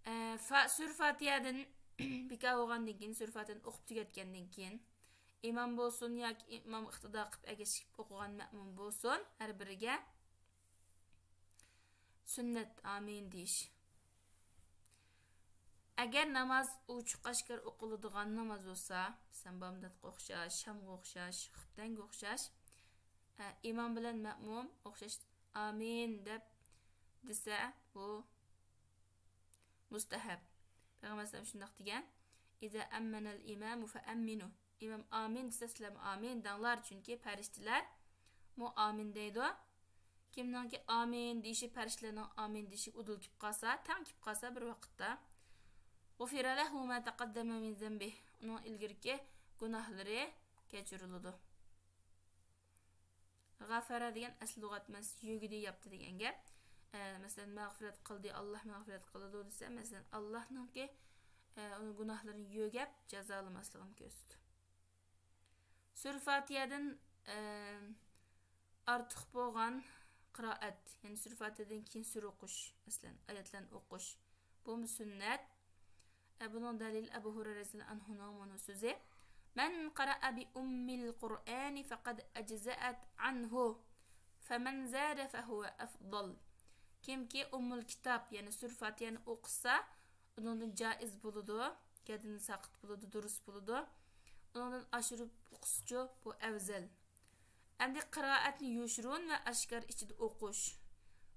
ئە، فا-، سۈرە فاتىھەدىن بىكار بولغاندىن كېيىن، سۈرە فاتىھەنى ئوقۇپ تۈگەتكەندىن كېيىن، ئىمام بولسۇن ياكى ئىمام ئىقتىدا قىلىپ ئەگەشكىپ ئوقۇغان مەمۇم بولسۇن، ھەر بىرىگە سۈننەت ئامىن دېيىش. ئەگەر ناماز ئوچۇق ئاشكارا ئوقۇلىدىغان ناماز بولسا، مەسىلەن، بامداتقا ئوخشاش، شامغا ئوخشاش، خۇپتەنگە ئوخشاش، ئە، ئىمام بىلەن مەمۇم ئوخشاش ئامىن دەپ دېسە، بۇ مۇستەھەب. پەيغەمبەر ئەلەيھىسسالام شۇنداق دېگەن، إذا أمن الإمام فأمنوا. ئىمام ئامىن دېسە، سىلەرمۇ ئامىن دەڭلار، چۈنكى پەرىشتىلەرمۇ ئامىن دەيدۇ. كىمنىڭكى ئامىن دېيىشى پەرىشتىلەرنىڭ ئامىن دېيىشىگە ئۇدۇل كېلىپ قالسا، تەڭ كېلىپ قالسا بىر ۋاقىتتا، غفر له ما تقدم من ذنبه. ئۇنىڭ ئىلگىرىكى گۇناھلىرى كەچۈرۈلىدۇ. غەفەرە دېگەن ئەسلى لۇغەت مەنىسى يۆگىدى، ياپتى دېگەن گەپ. ئە، مەسىلەن، مەغپىرەت قىلدى، ئاللا مەغپىرەت قىلىدۇ دېسە، مەسىلەن، ئاللانىڭكى، ئە، ئۇنىڭ گۇناھلىرىنى يۆگەپ جازالىماسلىقىنى كۆرسىتىدۇ. سۈرە فاتىھەدىن، ئە، ئارتۇق بولغان قىرائەت، يەنى سۈرە فاتىھەدىن كېيىن سۈرە ئوقۇش، مەسىلەن، ئايەتلەرنى ئوقۇش، بۇمۇ سۈننەت. ئە، بۇنىڭ دەلىلى ئەبۇ ھۇرەيرە رەزىيەللاھۇ ئەنھۇنىڭ مۇنۇ سۆزى: «مَنْ قَرَأَ بِأُمِّ الْقُرْآنِ فَقَدْ أَجْزَأَتْ عَنْهُ، فَمَنْ زَادَ فَهُوَ أَفْضَلُ.» كىمكى ئۇممۇل كىتاب، يەنى سۈرە فاتىھەنى ئوقۇسا، ئۇنىڭدىن جائىز بولىدۇ، گەدىنى ساقىت بولىدۇ، دۇرۇس بولىدۇ. ئۇنىڭدىن ئاشۇرۇپ ئوقۇسىچۇ، بۇ ئەۋزەل. ئەمدى قىرائەتنى يوشۇرۇن ۋە ئاشكارا ئىچىدە ئوقۇش.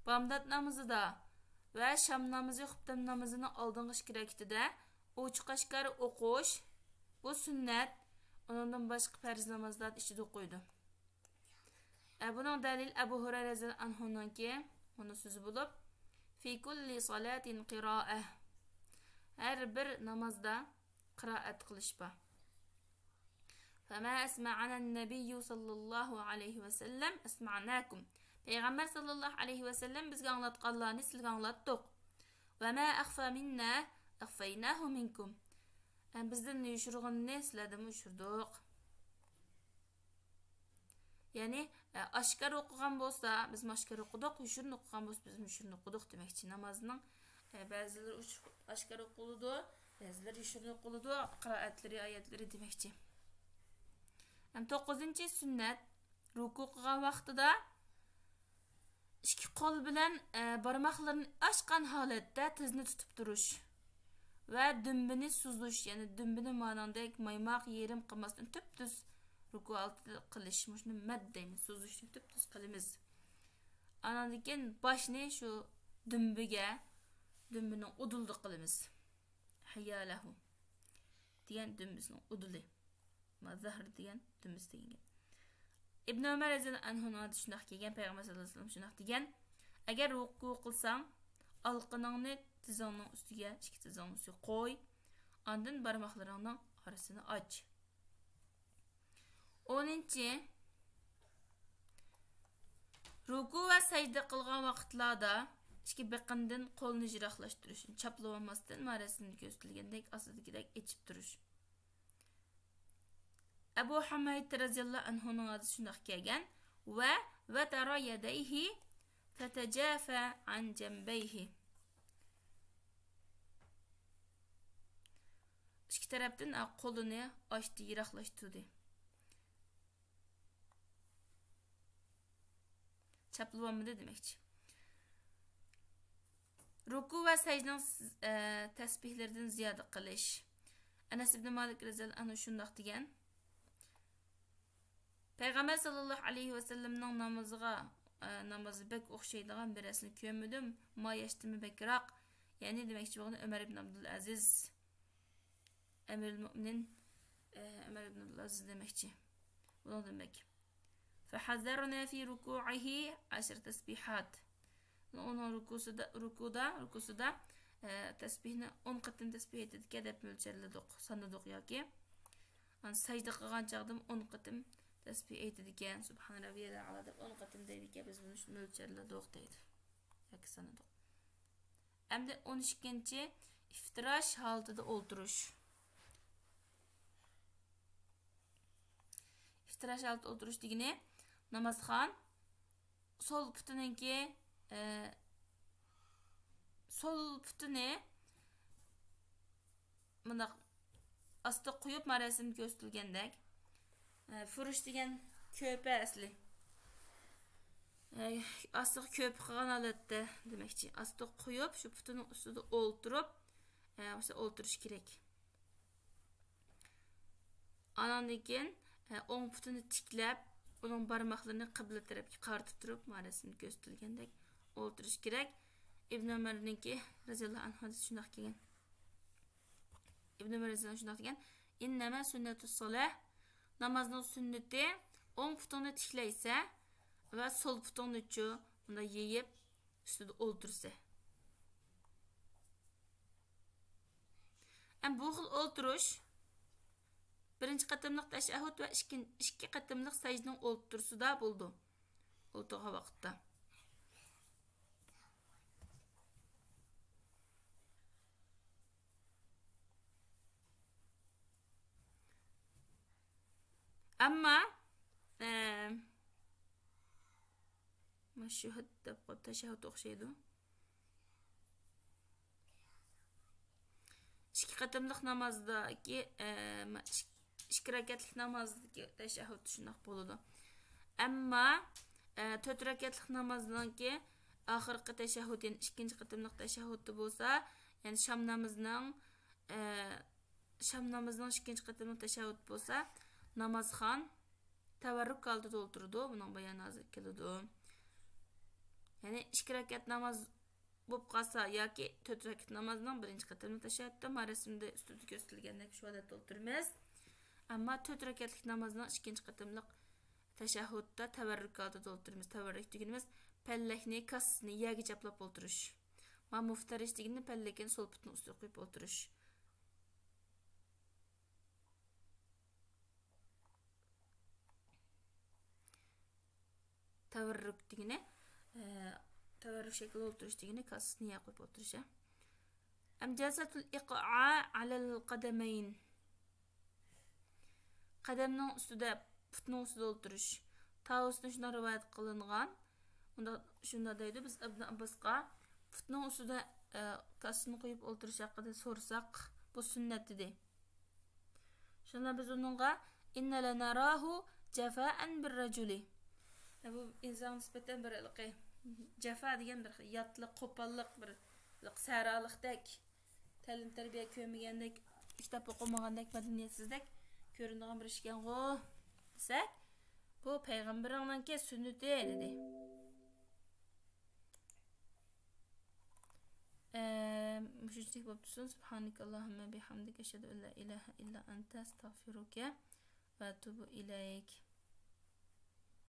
بامدات نامىزىدا ۋە شام نامىزى، خۇپتەن نامىزىنىڭ ئالدىنقى ئىككى رەكىتىدە ئوچۇق ئاشكارا ئوقۇش، بۇ سۈننەت. ئۇنىڭدىن باشقا پەرز نامازلاردا ئىچىدە ئوقۇيدۇ. ئە، بۇنىڭ دەلىلى ئەبۇ ھۇرەيرە رەزىيەللاھۇ ئەنھۇنىڭكى مۇنۇ سۆزى بولۇپ، «في كل صلاة قراءة.» ھەر بىر نامازدا قىرائەت قىلىش بار. «فما أسمعنا النبي صلى الله عليه وسلم أسمعناكم.» پەيغەمبەر ساللاللاھۇ ئەلەيھى ۋەسەللەم بىزگە ئاڭلاتقانلارنى سىلگە ئاڭلاتتۇق. «وما أخفى منا أخفيناه منكم.» ھەم بىزدىن يوشۇرغىنىنى سىلەردىنمۇ يوشۇردۇق. يەنى، ئە، ئاشكارا ئوقۇغان بولسا، بىزمۇ ئاشكارا ئوقۇدۇق، يوشۇرۇن ئوقۇغان بولسا، بىزمۇ يوشۇرۇن ئوقۇدۇق دېمەكچى. نامازنىڭ، ئە، بەزىلىرى ئوچۇق، ئاشكارا ئوقۇلىدۇ، بەزىلىرى يوشۇرۇن ئوقۇلىدۇ، قىرائەتلىرى، ئايەتلىرى دېمەكچى. ھەم توققۇزىنچى سۈننەت، رۇكۇ قىلغان ۋاقتىدا ئىككى قول بىلەن، ئە، بارماقلىرىنى ئاچقان ھالەتتە تىزنى تۇتۇپ تۇرۇش ۋە دۈمبىنى سوزۇش، يەنى دۈمبىنى مانىڭدەك مايماق يېرىم قىلماستىن تۈپتۈز رۇكۇ ھالىتىدە قىلىش. مۇشۇنى مەد دەيمىز، سوزۇشنى تۈپتۈز قىلىمىز. ئاناندىن كېيىن باشنى شۇ دۈمبىگە، دۈمبىنىڭ ئۇدۇلىدا قىلىمىز. ھەييالەھۇ دېگەن دۈمبىسىنىڭ ئۇدۇلى. ما زەھر دېگەن دۈمبىسى دېگەن گەپ. ئىبن ئۆمەر رەزىيەللاھۇ ئەنھۇنىڭ ھەدىسى شۇنداق كەلگەن، پەيغەمبەر سەللەللاھۇ ئەلەيھى ۋەسەللەم شۇنداق دېگەن: «ئەگەر رۇكۇ قىلساڭ، ئالىقىنىڭنى تىزىڭنىڭ ئۈستىگە، ئىككى تىزىڭنىڭ ئۈستىگە قوي، ئاندىن بارماقلىرىڭنىڭ ئارىسىنى ئاچ.» ئونىنچى، رۇكۇ ۋە سەجدە قىلغان ۋاقىتلاردا ئىككى بېقىندىن قولنى يىراقلاشتۇرۇش، چاپلىۋالماستىن، مانا رەسىمدە كۆرسىتىلگەندەك ئاستىدىكىدەك ئېچىپ تۇرۇش. ئەبۇ ھۇمەيد رەزىياللاھۇ ئەنھۇنىڭ ھەدىسى شۇنداق كەلگەن، ۋە ۋەتەرە يەدەيھى فەتەجافە ئەن جەنبەيھى. ئىككى تەرەپتىن، ئە، قولىنى ئاچتى، يىراقلاشتۇردى. چاپلىۋالمىدى دېمەكچى. رۇكۇ ۋە سەجدىنىڭ، ئە، تەسبىھلىرىدىن زىيادە قىلىش. ئەنەس ئىبنى مالىك رەزىياللاھۇ ئەنھۇ شۇنداق دېگەن: پەيغەمبەر ساللاللاھۇ ئەلەيھى ۋەسەللەمنىڭ نامىزىغا، ئە، نامىزى بەك ئوخشايدىغان بىرەرسىنى كۆرمىدىم، ما ياشتىمۇ بەكرەك، يەنى دېمەكچى بولغىنى ئۆمەر ئىبن ئابدۇلئەزىز. ئەمىرۇل مۆمىنىن، ئە، ئۆمەر ئىبن ئابدۇلئەزىز دېمەكچى. بۇنىڭدىن بەك. فحذرنا في ركوعه عشر تسبيحات. ئۇنىڭ رۇكۇسىدا، رۇكۇدا، رۇكۇسىدا، ئە، تەسبىھنى ئون قېتىم تەسبىھ ئېيتىدىكەن دەپ مۆلچەرلىدۇق، سانىدۇق ياكى. ئان سەجدە قىلغان چاغدىمۇ ئون قېتىم تەسبىھ ئېيتىدىكەن، سۇبھان رەببىيەل ئەلا دەپ ئون قېتىم دەيدىكەن، بىز بۇنى مۆلچەرلىدۇق دەيدۇ. ياكى سانىدۇق. ئەمدى ئون ئىككىنچى، ئىفتىراش ھالىتىدە ئولتۇرۇش. ئىفتىراش ھالىتىدە ئولتۇرۇش دېگىنى، نامازخان سول پۇتىنىڭكى، ئە، سول پۇتىنى مۇنداق ئاستا قويۇپ، مانا رەسىمدە كۆرسىتىلگەندەك، ئە، فۇرۇش دېگەن كۆرپە ئەسلى. ئە، ئاستىغا كۆرپە قىلغان ھالەتتە دېمەكچى. ئاستا قويۇپ، شۇ پۇتىنىڭ ئۈستىدە ئولتۇرۇپ، ئە، مۇشۇ ئولتۇرۇش كېرەك. ئاناندىن كېيىن، ئە، ئوڭ پۇتىنى تىكلەپ، ئۇنىڭ بارماقلىرىنى قىبلە تەرەپكە قارىتىپ تۇرۇپ، مانا رەسىمدە كۆرسىتىلگەندەك ئولتۇرۇش كېرەك. ئىبن ئۆمەرنىڭكى رەزىياللاھۇ ئەنھۇ ھەدىسى شۇنداق كەلگەن. ئىبن ئۆمەر رەزىياللاھۇ شۇنداق دېگەن، «ئىننەما سۈننەتۇس سالاھ، نامازنىڭ سۈننىتى، ئوڭ پۇتۇڭنى تىكلەيسە ۋە سول پۇتۇڭنىچۇ مۇنداق يېيىپ، ئۈستىدە ئولتۇرسا.» ئەم بۇ خىل ئولتۇرۇش بىرىنچى قېتىملىق تەشەھھۇد ۋە ئىككى، ئىككى قېتىملىق سەجدىنىڭ ئولتۇرۇشىدا بولىدۇ. ئولتۇرغان ۋاقىتتا. ئەمما، ئە، مۇشۇ دەپ قويۇپ تەشەھھۇد ئوخشايدۇ. ئىككى قېتىملىق نامازدىكى، ئە، ئىككى رەكەتلىك نامازدىكى تەشەھھۇد شۇنداق بولىدۇ. ئەمما، ئە، تۆت رەكەتلىك نامازنىڭكى ئاخىرقى تەشەھھۇد، يەنى ئىككىنچى قېتىملىق تەشەھھۇدتا بولسا، يەنى شام نامىزىنىڭ، ئە، شام نامىزىنىڭ ئىككىنچى قېتىملىق تەشەھھۇد بولسا، نامازخان تەۋەررۇك ھالىتىدە ئولتۇرىدۇ. بۇنىڭ بايانى ھازىر كېلىدۇ. يەنى ئىككى رەكەت ناماز بولۇپ قالسا ياكى تۆت رەكەت نامازنىڭ بىرىنچى قېتىملىق تەشەھھۇدتا، ما رەسىمدە ئۈستىدە كۆرسىتىلگەندەك شۇ ھالەتتە ئولتۇرىمىز. ئەمما تۆت رەكەتلىك نامازنىڭ ئىككىنچى قېتىملىق تەشەھھۇدتا تەۋەررۇك ھالىتىدە ئولتۇرىمىز. تەۋەررۇك دېگىنىمىز پەللەكنى، كاسىسىنى يەرگە چاپلاپ ئولتۇرۇش. ما مۇفتەرىش دېگىنى پەللىكىنى سول پۇتىنىڭ ئۈستىگە قويۇپ ئولتۇرۇش. تەۋەررۇك دېگىنى، ئە، تەۋەررۇك شەكلىدە ئولتۇرۇش دېگىنى كاسىسىنى يەرگە قويۇپ ئولتۇرۇش، ھە. ئەم جەلسەتۇل ئىقئا ئەلەل قەدەمەين. قەدەمنىڭ ئۈستىدە، پۇتنىڭ ئۈستىدە ئولتۇرۇش. تاۋۇستىن شۇنداق رىۋايەت قىلىنغان. ئۇنداق، شۇنداق دەيدۇ، بىز ئىبن ئابباسقا پۇتنىڭ ئۈستىدە، ئە، كاسىسىنى قويۇپ ئولتۇرۇش ھەققىدە سورىساق، بۇ سۈننەت دېدى. شۇندا بىز ئۇنىڭغا، «إنا لنراه جفاء بالرجل.» بۇ ئىنسانغا نىسبەتەن بىر ھېلىقى جاپا دېگەن بىر ياتلىق، قوپاللىق، بىر ھېلىقى سەھرالىقتەك، تەلىم تەربىيە كۆرمىگەندەك، كىتاب ئوقۇمىغاندەك، مەدەنىيەتسىزدەك كۆرۈنىدىغان بىر ئىش ئىكەنغۇ دېسەك، بۇ پەيغەمبىرىڭنىڭكى سۈننىتى دېدى. ئە، مۇشۇنچىلىك بولۇپ تۇرسۇن. سبحانك اللهم بحمدك، أشهد أن لا إله إلا أنت، أستغفرك وأتوب إليك.